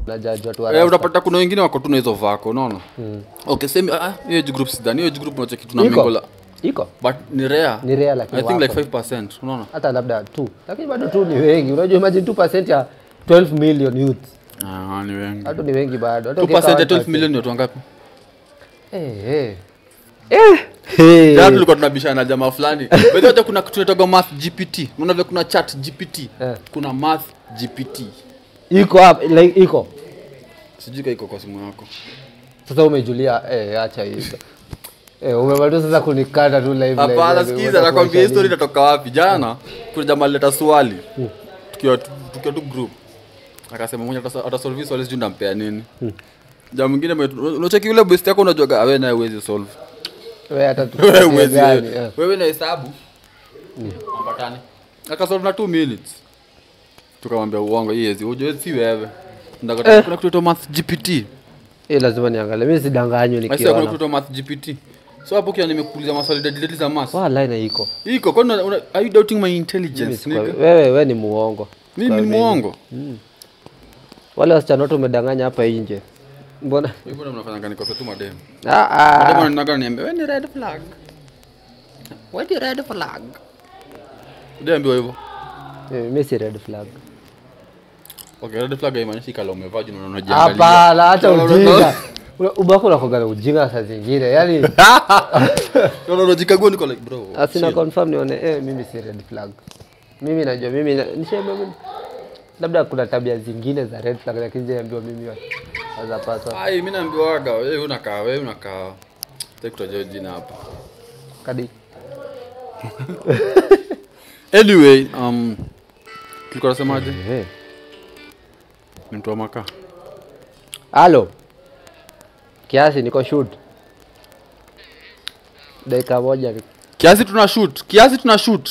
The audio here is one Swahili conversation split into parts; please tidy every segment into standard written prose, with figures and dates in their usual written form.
Unajudge watu wa Utapata kuna wengine wako tu na hizo vako, unaona? Okay, same hiyo age group sidhani, hiyo age group unacheki tuna mingle. Iko. But ni rare. Ni rare lakini I think wako. like 5%, unaona? Hata labda 2. Lakini bado 2 ni wengi. Unajua imagine 2% ya 12 million youth. Ah, ni wengi. Hata ni wengi bado. Hata 2% ya 12 million ni watu wangapi? Jana tulikuwa tunabishana na jamaa fulani. By the way, kuna kitu tunaitwa Math GPT. Unaona vile kuna Chat GPT. Kuna Math GPT. Iko hapa, like iko. Sijui kama iko kwa simu yako. Sasa umejulia, acha hizo. Umemaliza sasa kunikata tu live. Hapana, sikiza nakwambia history inatoka wapi. Jana kuna jamaa alileta swali. Tukiwa tu group. Akasema mmoja atasolve swali sijui ndampea nini. Jamaa mwingine unacheki yule best yako unajua wewe naye huwezi solve. Wewe hata tu. Wewe na hesabu. Mpatane. Akasolve na 2 minutes. Tukamwambia uongo hii hizi. Unajua si wewe. Ndakata kuna kitu Math GPT. Lazima niangalie. Mimi sidanganywi nikiona. Kuna kitu Math GPT. So hapo kia nimekuuliza maswali deadly za math. Wala ina iko. Iko. Kwani are you doubting my intelligence nigga? Wewe ni muongo. Mimi ni muongo. Wale wasichana wote umedanganya hapa nje. Mbona? Mbona mnafanya gani kwa tu madem? Madem wanataka niambie wewe ni red flag. What is red flag? Ndio hivyo. Mimi si red flag. Okay, red flag haimaanishi kala umevaa juu unajiangalia. Hapana, acha ujinga. Ubako unakoga ujinga saa zingine. Yaani unajikagua niko like bro. Asina confirm nione mimi si red flag. Mimi najua mimi nishaambia mimi labda kuna tabia zingine za red flag lakini niambiwa mimi hazapaswa. Ai mimi naambiwaga wewe unakaa wewe unakaa. Sitaki kutaja jina hapa. Kadi. Anyway, tulikuwa tunasemaje? Ni mtu wa makaa. Halo. Kiasi niko shoot. Dakika moja. Kiasi tuna shoot. Kiasi tuna shoot.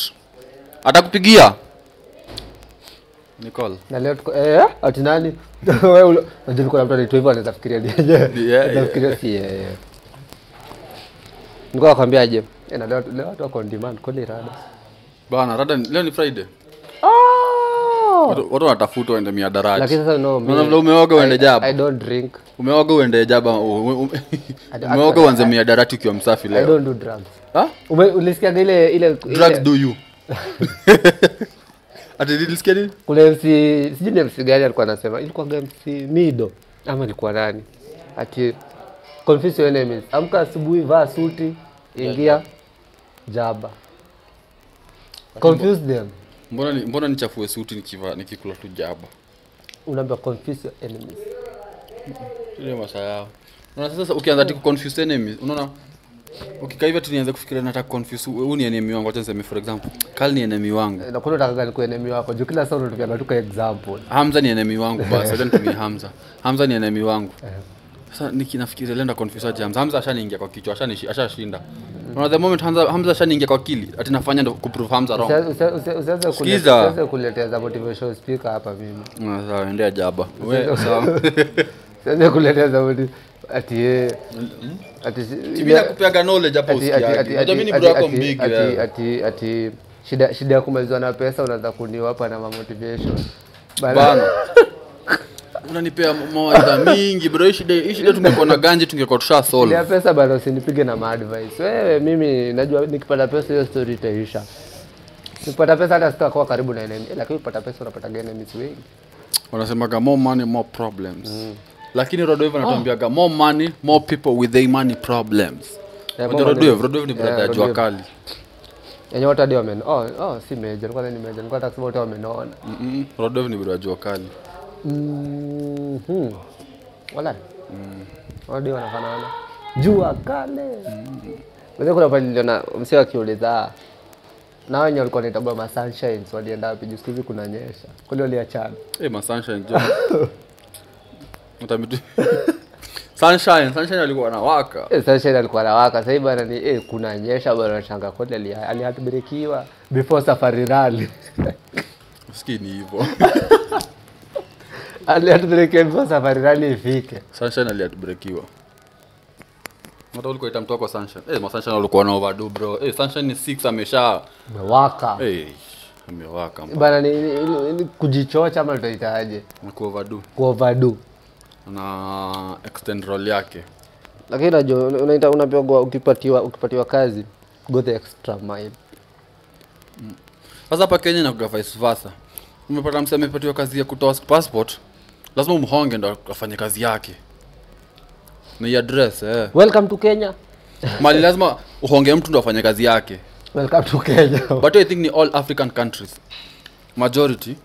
Atakupigia. Nicole. Na leo tuko ati nani? Wewe unajua kuna mtu anaitwa hivyo anaweza fikiria ni yeye. Anaweza fikiria si yeye. Niko nakwambiaje? Na leo watu wako on demand kweli rada. Bana rada leo ni Friday. Watu wanatafuta waende miadarati. Lakini sasa no mimi. Unaona umeoga uende jaba. I don't drink. Umeoga uende jaba. Umeoga uanze miadarati ukiwa msafi leo. I don't do drugs. Ha? Ulisikia ile drugs do you? Ati nilisikia nini? Kuna MC, sijui ni MC gani alikuwa anasema, ilikuwa MC Mido ama ilikuwa nani? Ati confuse your enemies. Amka asubuhi vaa suti, ingia jaba. Confuse them. Mbona nichafue suti nikivaa nikikula tu jaba? Unaambia confuse your enemies. Ile masaa yao. Unaona sasa ukianza ati confuse enemies, unaona ukikaa hivi tu nianze kufikiria nataka confuse huyu ni enemy wangu, acha niseme for example, Kal ni enemy wangu. Na kuna unataka gani kwa enemy wako? Juu kila saa unatupianga tu kwa example. Hamza ni enemy wangu basi, acha nitumie Hamza. Hamza ni enemy wangu. Sasa nikinafikiria lenda confuse aje Hamza. Hamza ashaniingia kwa kichwa, ashashinda. Unaona the moment Hamza ashaniingia kwa akili, ati nafanya ndo kuprove Hamza wrong. Usianze kuletea za motivation speaker hapa mimi. Sawa, endea jaba. Wewe sawa. Usianze kuletea za ati ati mimi nakupeaga knowledge hapo usikiaje. Unajua mimi ni bro yako mbig. Ati shida ya kumalizwa na pesa unaanza kuniwapa na motivation. Bana. Unanipea mawaidha mingi bro, shida tungekuwa na ganje tungekuwa tusha solve. Shida pesa bana usinipige na advice. Wewe mimi najua nikipata pesa hiyo story itaisha. Nikipata pesa hata sitakuwa karibu na enemy, lakini ukipata pesa unapata enemies wengi. Wanasemaga more money more problems. Lakini Rodwave anatuambiaga more money more people with their money problems. Rodwave ni brother ya Jua Kali. Yenye watu hadi wameno. Oh si major, kwanza ni major. Nilikuwa nataka kusema wote wamenona. Rodwave ni brother ya Jua Kali. Wala. Hadi wanafanana. Jua Kali. Mzee kuna pale niliona msee akiuliza na wenye walikuwa wanaitwa ma sunshines walienda wapi? Juu siku hizi kunanyesha. Kwani waliachana? Ma sunshine jo. Mtamitu. Sunshine alikuwa anawaka. Sunshine alikuwa anawaka. Sasa hivi bana ni kunanyesha bana shanga kweli alihatbreakiwa before safari rally. Usikii ni hivyo. Alihatbreakiwa before safari rally ifike. Sunshine alihatbreakiwa. Hata ulikuwa ita mtu wako Sunshine. Ma Sunshine alikuwa na overdo bro. Sunshine ni 6 amesha amewaka. Amewaka. Bana ni kujichocha ama tutaitaje? Ni ku overdo. Ku overdo. Ana extend role yake. Lakini unajua unaita unapewa ukipatiwa kazi go the extra mile. Sasa hapa Kenya inakuwa vice versa. Umepata msee amepatiwa kazi ya kutoa passport, lazima umhonge ndo afanye kazi yake. Ni address eh. Welcome to Kenya. Mali lazima uhonge mtu ndo afanye kazi yake. Welcome to Kenya. But I think ni all African countries. Majority.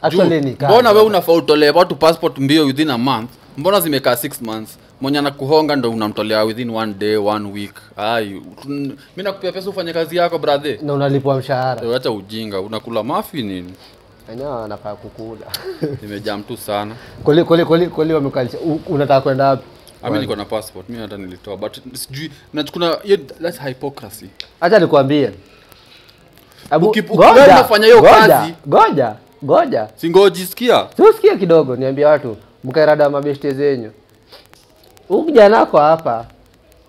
Actually ni kazi. Mbona wewe unafaa utolee watu passport mbio within a month? Mbona zimekaa 6 months? Mwenye anakuhonga ndo unamtolea within 1 day, 1 week. Ai, mimi nakupea pesa ufanye kazi yako brother. Na unalipwa mshahara. Acha ujinga, unakula mafi nini? Enyewe anafaa kukula. Nimejam tu sana. Kweli wamekalisha. Unataka kwenda wapi? Mimi niko na passport, mimi hata nilitoa but sijui na kuna that's hypocrisy. Acha nikwambie. Abu unafanya hiyo kazi. Ngoja. Singoji sikia. Tusikie kidogo niambie watu mkairada mabeshte zenyu. Huyu kijana wako hapa.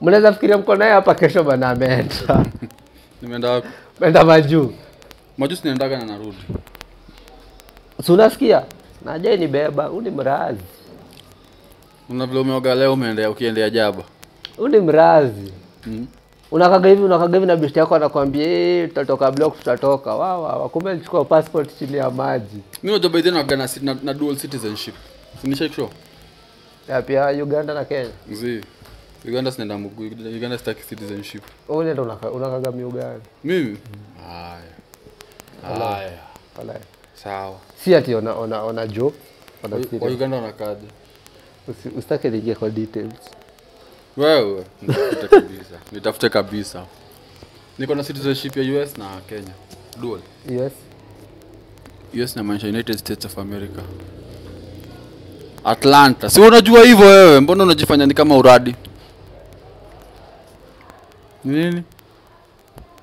Mnaweza fikiria mko naye hapa kesho bana ameenda. Nimeenda wapi? Ameenda majuu. Majuu sinaendaga na narudi. Si unasikia? Naje ni beba, huyu ni mrazi. Una vile umeoga leo umeendea ukiendea jaba. Huyu ni mrazi. Unakaga hivi na beshte yako anakuambia eh tutatoka block tutatoka. Wa kumbe alichukua passport chini ya maji. Mimi unajua by then na dual citizenship. Sinisha show. Ya pia Uganda na Kenya. Mzee. Uganda sinaenda mguu, Uganda sitaki citizenship. Wewe unaenda unakaga Uganda. Mimi? Haya. Haya. Sawa. Si ati ona joke. Wa Uganda wanakaje? Usitake niingie kwa details. Wewe nitafute kabisa. Niko na citizenship ya US na Kenya. Dual. US. US na maanisha United States of America. Atlanta. Si unajua hivyo wewe, mbona unajifanya ni kama uradi? Nini?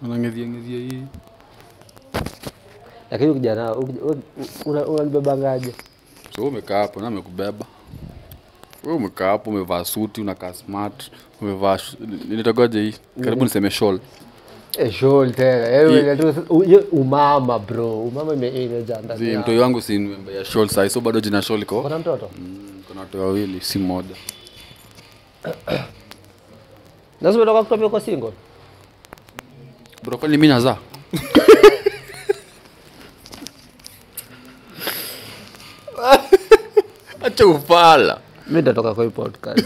Unangezia hii. Lakini kijana unanibebangaje? So umekaa hapo na nimekubeba. Wewe umekaa hapo umevaa suti, unakaa smart, umevaa nitagoje hii? Karibu niseme shawl. Shawl tena. Wewe umama bro, umama imejaa ndani. Mtoto wangu si nimembea shawl size, so bado jina shawl iko. Kuna mtoto? Kuna watoto wawili, si mmoja. Lazima utoka kutoka kwa single. Bro, kwani mimi nazaa? Acha ufala. Mimi nitatoka kwa hii podcast.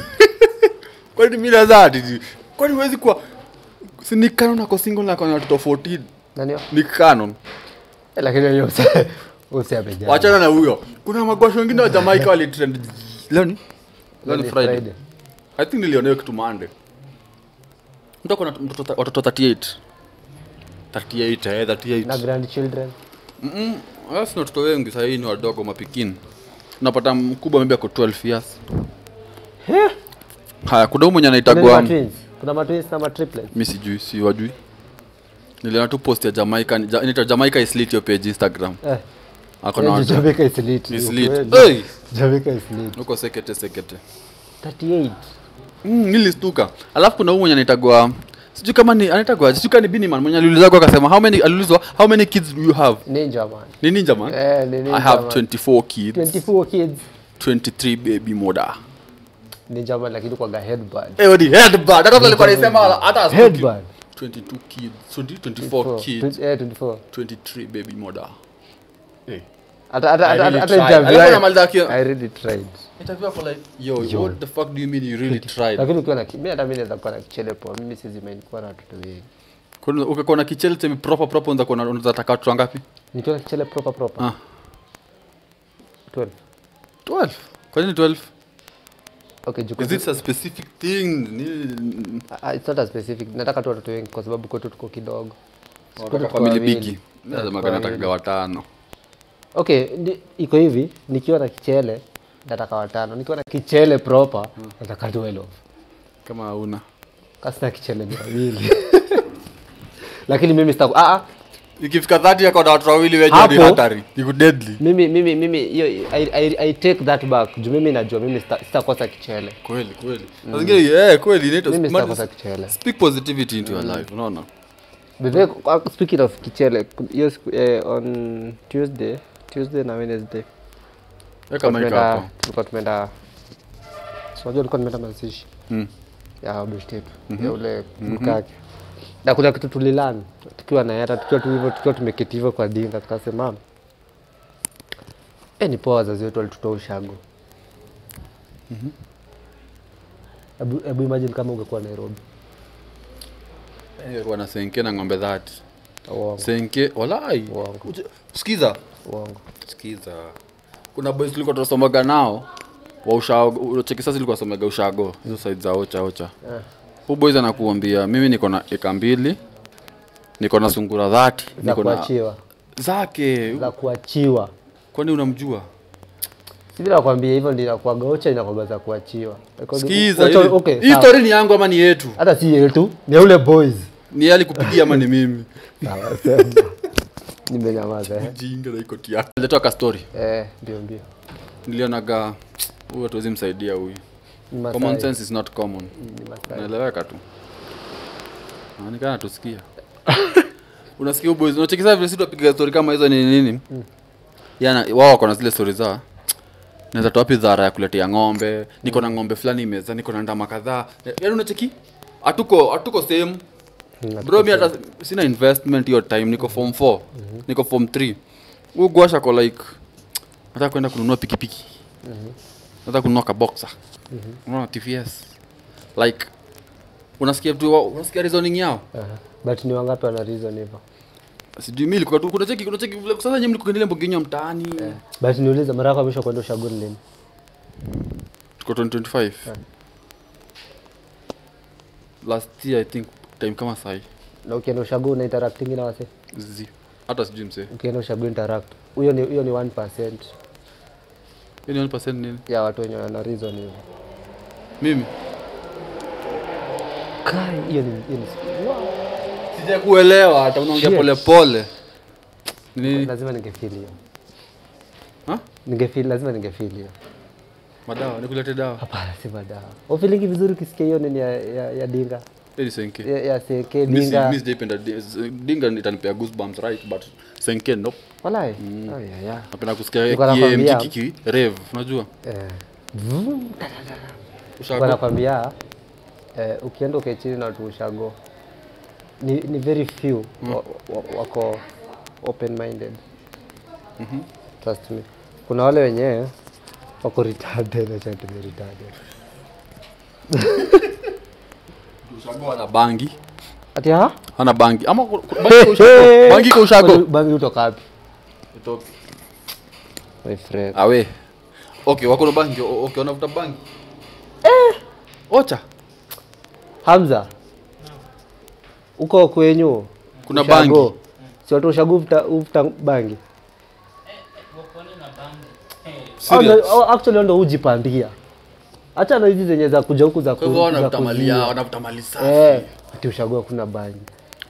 Kwani mimi nazaa? Kwani huwezi kuwa si ni canon ako single na kuna watoto 14. Nani? Ni canon. Lakini hiyo usiapeja. Wachana na huyo. Kuna magwasho wengine wa Jamaica wali trend. Leo ni Friday. I think niliona hiyo kitu Monday. Mtu akona watoto 38. 38 38. Na grandchildren. Sasa watoto wengi sasa hii ni wadogo mapikini. Unapata mkubwa maybe ako 12 years. Haya, kuna mwenye anaitagwa Kuna matwins na matriplets. Mimi sijui, si wajui. Niliona tu post ya Jamaica, inaitwa Jamaica is lit your page Instagram. Ako na Jamaica is lit. Is lit. Hey! Jamaica is lit. Uko sekete 38. Nilistuka. Alafu kuna huyu mwenye anaitagwa sijui kama ni anaitagwa sijui kama ni Biniman mwenye aliulizwa akasema how many kids do you have? Ninja man. Ni ninja man? Ni ninja. I have man. 24 kids. 24 kids. 23 baby mother. Ninja man lakini kwa headband. Ni headband. Hata alikuwa anasema hata headband. 22 kids, 24 kids. 24. 23 baby mother. Hata interview. I really tried. Interview for like yo, what the fuck do you mean you really tried? Lakini ukiwa na mimi hata mimi naweza kuwa na kichele poa. Mimi siwezi mind kuwa na watoto wengi. Kwa ukikuwa na kichele temi proper unaweza kuwa unaweza taka watu wangapi? Nikiwa na kichele proper. 12. 12. Kwa nini 12? Okay, is it a specific thing? It's not a specific. Nataka tu watoto wengi kwa sababu kwetu tuko kidogo. Nataka family big. Lazima kana nataka watano. Okay, iko hivi, nikiwa na kichele nataka watano. Nikiwa na kichele proper nataka 12. Kama hauna. Kasina kichele ni wawili. Lakini mimi sita ikifika 30 yako na watu wawili wewe ni hatari. Iko deadly. Mimi hiyo I take that back. Juu mimi najua mimi sitakosa kichele. Kweli. Sasa zingine kweli inaitwa mimi sitakosa kichele. Speak positivity into your life, unaona? But speaking of kichele, hiyo on Tuesday na Wednesday Weka mic hapo. Tulikuwa tumeenda, so unajua tulikuwa tumeenda mazishi ya best yetu, ya ule mkake. Na kuna kitu tulilani tukiwa na hata tukiwa tu hivyo, tukiwa tumeketi hivyo kwa dinga, tukasema ni poa wazazi wetu walitutoa ushago. Hebu imagine kama ungekuwa Nairobi. Ningekuwa na senke na ng'ombe 30. Uongo. Senke, walai. Uongo. Sikiza. Uongo. Sikiza. Kuna boys tulikuwa tunasomaga nao wa ushago, unacheki sasa tulikuwa tunasomaga ushago, hizo side za ocha ocha. Huyu boys anakuambia mimi niko na eka 2, niko na sungura 30, niko na kuachiwa. Zake. Za kuachiwa. Kwani unamjua? Si vile nakwambia hivyo ndio inakuwa ocha, inakuwa za kuachiwa. Sikiza. Okay, hii story ni yangu ama ni yetu? Hata si yetu, ni yule boys. Ni yeye alikupigia ama ni mimi? Sawa, sema. Nimenyamaza. Jinga na iko yako. Nilitoa ka story. Ndio ndio. Nilionaga huyu hatuwezi msaidia huyu. Common sense is not common. Naeleweka tu. Naonekana tusikia. Unasikia boys, unacheki sasa vile sisi tunapiga story kama hizo ni nini? Yana wao wako na zile story za naweza toa wapi dhara ya kuletea ng'ombe, niko na ng'ombe fulani imeza, niko na ndama kadhaa. Yaani unacheki? Hatuko same. Bro, mimi hata sina investment hiyo time, niko form 4. Niko form 3. Huyu gwasha kwa like nataka kwenda kununua pikipiki. Nataka kununua ka boxer. Unaona TVS. Like unasikia tu, unasikia reasoning yao. But ni wangapi wana reason hivyo? Sijui mimi nilikuwa tu kuna cheki sasa nyinyi mlikuwa ile mboginyo mtaani. But niulize mara yako mwisho kwenda ushago lini? Tuko 2025. Last year I think time kama sai. Na ukienda ushago una interacting na wase? Zi. Hata sijui mse. Ukienda ushago interact. Huyo ni 1%. Hiyo ni 1% nini? Ya watu wenye wana reason hiyo. Mimi. Kai, hiyo ni wow. Sijakuelewa hata unaongea pole pole. Nini? Lazima ningefeel hiyo. Ha? Lazima ningefeel hiyo. Madawa, nikulete dawa. Hapana, si madawa. Ufeelingi vizuri ukisikia hiyo nini ya dinga. Ni senke. Ya senke dinga. Mimi sijaipenda dinga, itanipea goosebumps right, but senke nope. Walai. Oh yeah yeah. Napenda kusikia KMG kiki rev, unajua? Ushago. Nakwambia ukienda ukae chini na watu ushago ni very few wako open minded. Trust me. Kuna wale wenyewe wako retarded, acha tumie retarded. Ushago ana bangi. Ati ha? Ana bangi. Ama bangi ushago. Bangi kwa ushago. Bangi utoka wapi? Utoki. My friend. Awe. Okay, wako na bangi. Okay, wanavuta bangi. Ocha. Hamza. Uko kwenyu kuna bangi. Si watu ushago uvuta bangi. Wako na bangi. Actually ndio ujipandia. Acha na hizi zenye za kuja huku za kuja. Kwa hivyo wanavuta mali safi. Ati ushago kuna bangi.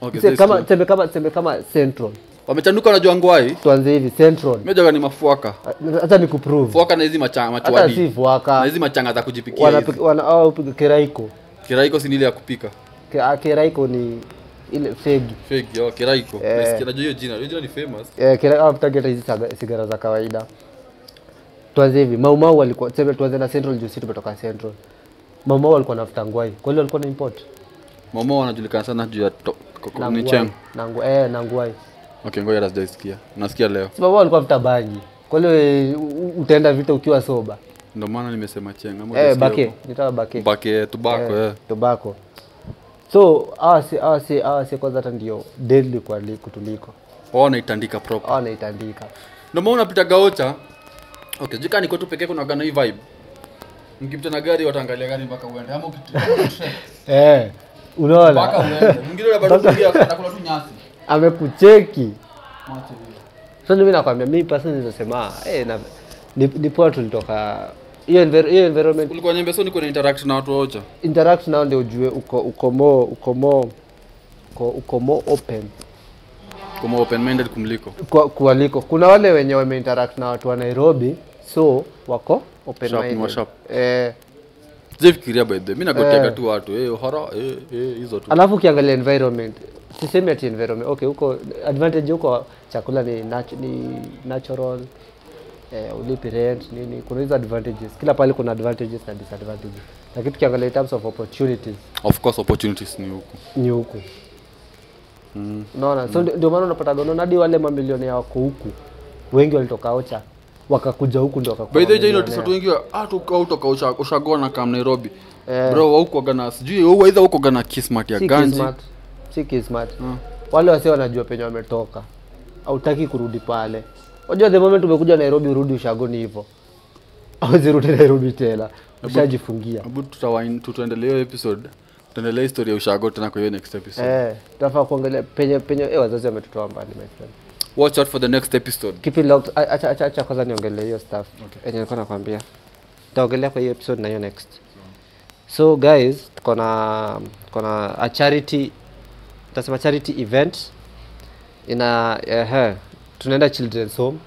Okay, sema kama Central. Wamechanuka na Jangwai. Tuanze hivi Central. Mimi jaga ni mafuaka. Hata nikuprove. Fuaka na hizi machanga machuadi. Hata si fuaka. Na hizi machanga za kujipikia. Wana keraiko. Keraiko si ile ya kupika. Keraiko ni ile fegi. Fegi, oh keraiko. Nasikia najua hiyo jina. Hiyo jina ni famous. Keraiko target hizi sigara za kawaida. Tuanze hivi, Mau Mau walikuwa tuanze na Central juu sisi tumetoka Central. Mau Mau walikuwa nafuta ngwai. Kwa hiyo walikuwa na import. Mau Mau wanajulikana sana juu ya ni cheng. Na ngwai. Okay, ngoja hata sijaisikia. Nasikia leo. Sababu walikuwa wafuta bangi. Kwa hiyo utaenda vita ukiwa soba. Ndio maana nimesema cheng. Ama bake, nitawa bake. Bake tobacco Tobacco. So, awasi kwanza hata ndio deadly kwa kutuliko. Wao wanaitandika proper. Wao wanaitandika. Ndio maana unapita gaocha. Okay, jika niko tu pekee kuna gana hii vibe. Mkipita na gari wataangalia gari mpaka uende ama ukipita. Unaona? Mpaka uende. Mwingine bado kuingia anakula tu nyasi. Amekucheki. So mimi nakwambia mimi personally nasema ni poa tulitoka hiyo environment. Ulikuwa nyembe so niko na interact na watu wote. Interact nao ndio ujue uko more open. Uko more open minded kumliko. Kualiko. Kuna wale wenye wame interact na watu wa Nairobi so wako open minded. Sifikiria by the way. Mimi nagoteka tu watu hara hizo tu. Alafu ukiangalia environment, sisemi ati environment. Okay, huko advantage huko chakula ni natural. Ulipi rent nini, kuna hizo advantages. Kila pale kuna advantages na disadvantages. Lakini tukiangalia in terms of opportunities, Of course opportunities ni huku. Ni huku. Unaona? So ndio maana unapata unaona hadi wale mamilionea wako huku wengi walitoka Ocha wakakuja huku ndio wakakuwa By the way, mamilionea. notice watu wengi hata ushago na kam Nairobi. Bro, huko na sijui wewe either huko na kismat ya Si ganji. kismat. Si kismat. Wale wasio wanajua penye wametoka. Hautaki kurudi pale. Unajua the moment umekuja Nairobi urudi ushagoni hivyo. Hauwezi rudi Nairobi tena. Ushajifungia. Hebu tutaendelea hiyo episode. Tutaendelea historia ya ushago tena kwa hiyo next episode. Tunafaa kuangalia penye wazazi wametutoa mbali my friend. Watch out for the next episode. Keep it locked. Acha kwanza niongelee hiyo stuff. Yenye nilikuwa nakwambia. Nitaongelea kwa hiyo episode na hiyo next. So guys, tuko na a charity, tutasema charity event ina tunaenda Children's Home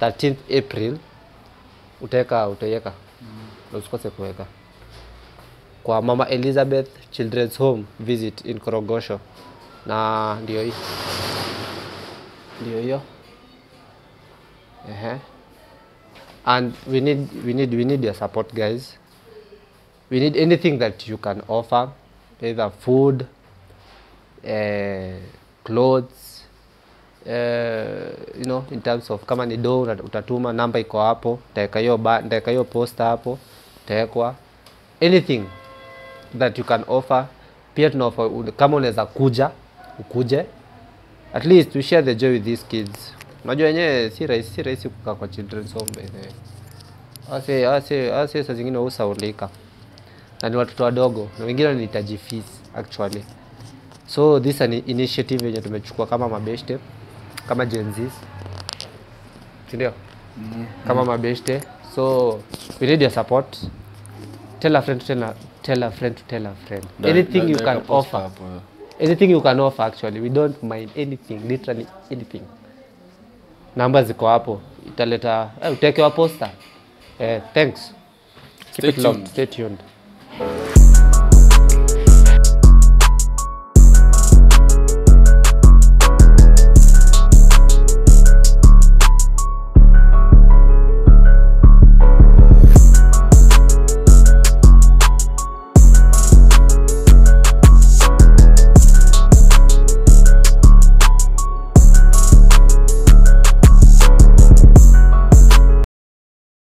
13th April. Utaiweka. Na usikose kuweka. Kwa Mama Elizabeth Children's Home visit in Korogosho. Na ndio hii. Ndio hiyo. And we need your support guys. We need anything that you can offer, either food, clothes, you know, in terms of kama ni do utatuma, namba iko hapo, nitaweka hiyo poster hapo, itawekwa. Anything that you can offer. Pia tuna offer, kama unaweza kuja, ukuje. At least we share the joy with these kids. Unajua wenyewe si rahisi kukaa kwa children's home by the way. Ase saa zingine husaulika. Na ni watoto wadogo na wengine wanahitaji fees actually. So this is an initiative yenye tumechukua kama mabeshte, kama Gen Zs. Si ndio? Kama mabeshte. So we need your support. Tell a friend to tell a friend to tell a friend. Anything you can offer. Anything you can offer actually. We don't mind anything, literally anything. Namba ziko hapo. Italeta uteke wa poster. Thanks. Keep it locked. Stay tuned.